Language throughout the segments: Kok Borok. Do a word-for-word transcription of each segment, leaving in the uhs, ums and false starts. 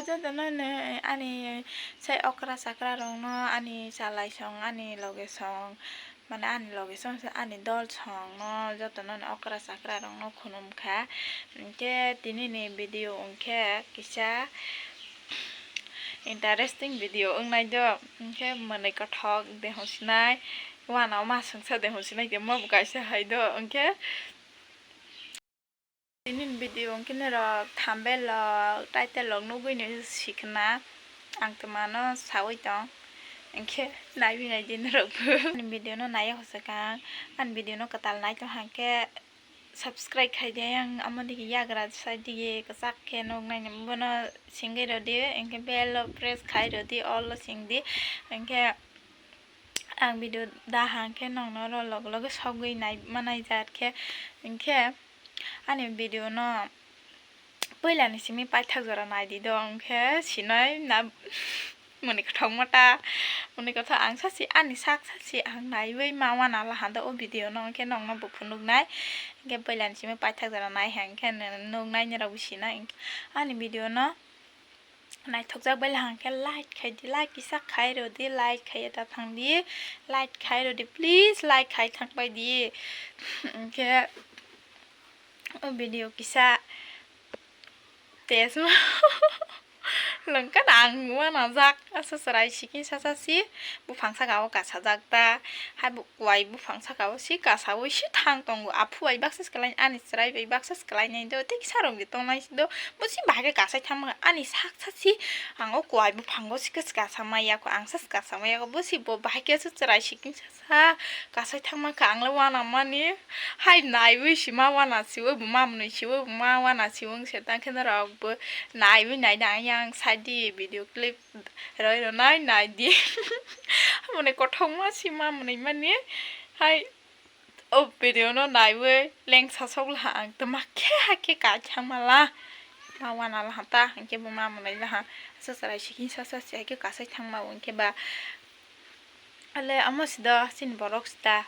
Jotono no ani sai okra chakra rokno, ani chalai song, ani loge song, mane ani loge song se ani dol song no jotono no okra chakra rokno khulum kha. Hinkhe tini ni video hinkhe kisa interesting video wngnai do, hinkhe mwnwi kothok de hwnsinai, uanao ma swngsa de hwnsinai, tei mo bo kaisa hai do, hinkhe tini ni video hinkhe norok thumbnail rok, title rok nugwi no sikna ang twmano sawi tong, hinkhe naiwi naidi norok bo. Ani video no naiya hwswk ang, ani video no kwtal nai tong hinkhe subscribe khai di, ayang omo digi yagra side digi kwchak khe nuknai, bono singwi rwdi, hinkhe bell o press khai rwdi, all o singdi, hinkhe ang video da hang khe nokno oro loge loge sogwi nai manai jat khe, hinkhe ani video no puila ni simi paithak jora naidi do, hinkhe sinai na. Mwnwi kwthok mata, mwnwi kwthok ang sasi ani sak sasi ang naiwi ma uanalaha do o video no, hinkhe nokno bo phunuknai, hinkhe puila ni simi paithak jora nai hinkhe nuknai norok bo sinai. Ani video no naithokjak bai laha hinkhe like khai di, like kisa khai rwdi, like khaiya ta thangdi, like khai rwdi, please like khai thangbai di. Hinkhe o video kisa test ma lwngkha na ang uanajak, asa chwrai sikhe sasa si buphang saka o kasajak ta, hai bo kuai buphang saka o si kasaui si thang tongo, aphu bai baksa swkalainai, ani chwrai bai baksa swkalainai do, tei kisa rok de tongnai do, bo si bahai khe kasai thangma ani sak sa si ang o kuai buphango si kasa maya kho, ang sa kasa maya kho, bo si bo bahai khe se chwrai sikhe sa. Ha, kasai thangma kha, ang le uanamani. Hai naiwi sima uana siwi bo ma mwnwi siwi bo ma uana siwi wng se tang khe norok bo naiwi naida ang yang side di video clip roi rwnai naidi. Mwnwi kothokma sima mwnwi mani. Hai o video no naiwi lengsa sok laha ang twma khe hai khe kai thangma la. Ma uana laha ta hinkhe bo ma mwnwi laha. Asa chwrai sikhe sasa si hai khe kasai thangma o hinkhe ba. Ale amo sida chini borok sida.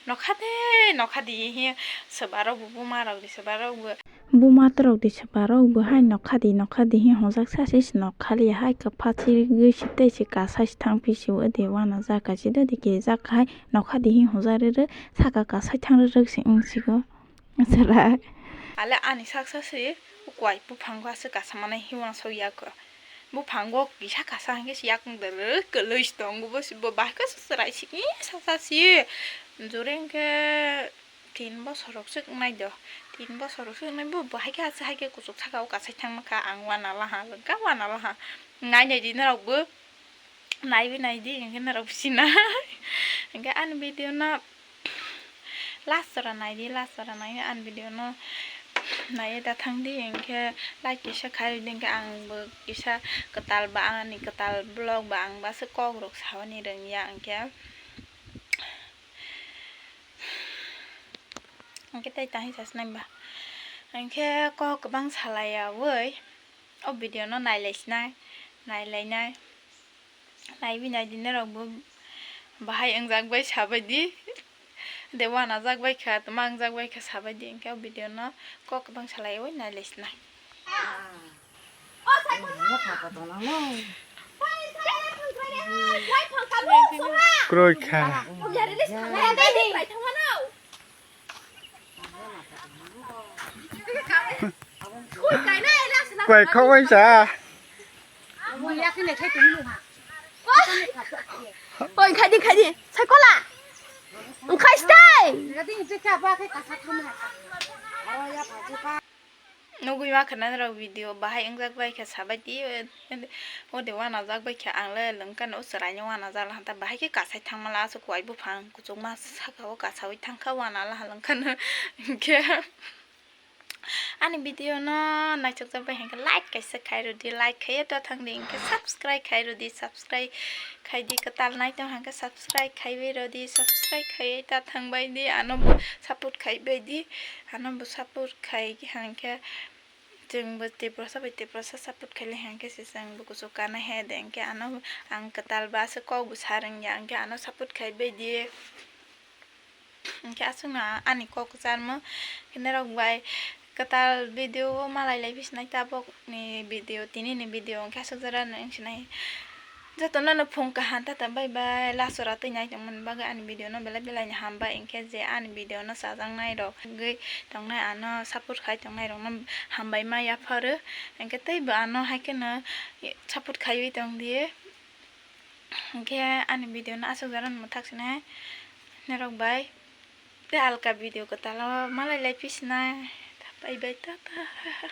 Nokha de, nokha di hi soba rok bo buma rok di soba rok bo. Buma torok di soba rok bo hai nokha di, nokha di hi hojak sa si nokha li hai kwpha chirigwi si tei si kasai si thang phi si o de uana jaka si do de ke jaka hai nokha di hi hojak rwrwk saka kasai thang rwrwk si wng si go. Chwrai. Ale ani sak sa si kuai buphango aswk kasa manai hi uansuk ya kho. Buphango kisa kasa hinkhe se yakung dwrwk kwlwi se tongo, bo se bo bahai khe chwrai sikhe sasa si. Jore hinkhe tin bosor rok swk wngnai do, tin bosor rok swk wngnai bo, bo hai khe aswk hai khe kuchuk saka o kasai thangma kha, ang uana laha, lwngkha uana laha. Nai nai di norok bo, naiwi nai di, hinkhe norok bo sinai. Hinkhe ani video no last jora nai di, last jora nai ani video no naiwi da thang di, hinkhe like kisa khai rw di, hinkhe ang bo kisa kwtal ba ani kwtal vlog ba ang ba se kok rok sawi ni rwngya, hinkhe, hinkhe tei tang hi sa sinai ba, hinkhe kok kwbang salai ya wi o video no nai lai sinai, nai lai nai. Naiwi nai di norok bo bahai wngjak bai sabai di. De uanajak bai kha, twma wngjak bai kha sabai di, hinkhe o video no kok kwbang salai wi nai lai sinai. Kwrwi kha. Kwai kha waisa. Oi, khai di, khai di. Sai kola. Khai stai. Nugui ma khana rok video bahai wngjak bai kha sabai di. O de uanajak bai kha ang le lwngkha no chwrai no uanajak la hanta bahai khe kasai thangma la aswk kuai buphang kuchukma saka o kasaui thangkha uana la lwngkha no. Hinkhe ani video no naithokjak bai hinkhe like kaisa khai rwdi, like khaiya ta thang di, hinkhe subscribe khai rwdi, subscribe khai di, kwtal nai tong hinkhe subscribe khaiwi rwdi, subscribe khaiwi ta thang bai di, ano bo support khai bai di, ano bo support khai hinkhe. Chwng bo Tiprasa bai Tiprasa support khaile hinkhe se chwng bo kuchuk kana he de, hinkhe ano ang kwtal ba se kok bo sa rwngya, hinkhe ano support khai bai di. Hinkhe aswkno ani kok kwcharmo, hinkhe norok bai Kwtal video o malai lai phi sinai tabuk ni video, tini ni video hwnkhe aswk jora no wng sinai. Joto no no phung kaham tata bye bye. Last jora twi nai tongmani bagwi ani video no belai belai ni hambai, hinkhe je ani video no chajaknai rok wngwi tongnai, ano support khai tongnai rok no hambai ma yapharo, hinkhe teibo ano hai kheno support khaiwi tong di. Hinkhe ani video no aswk jora no mwthak sinai norok bai. Tei alka video kwtal o malai lai phi sinai. Bye bye, tata.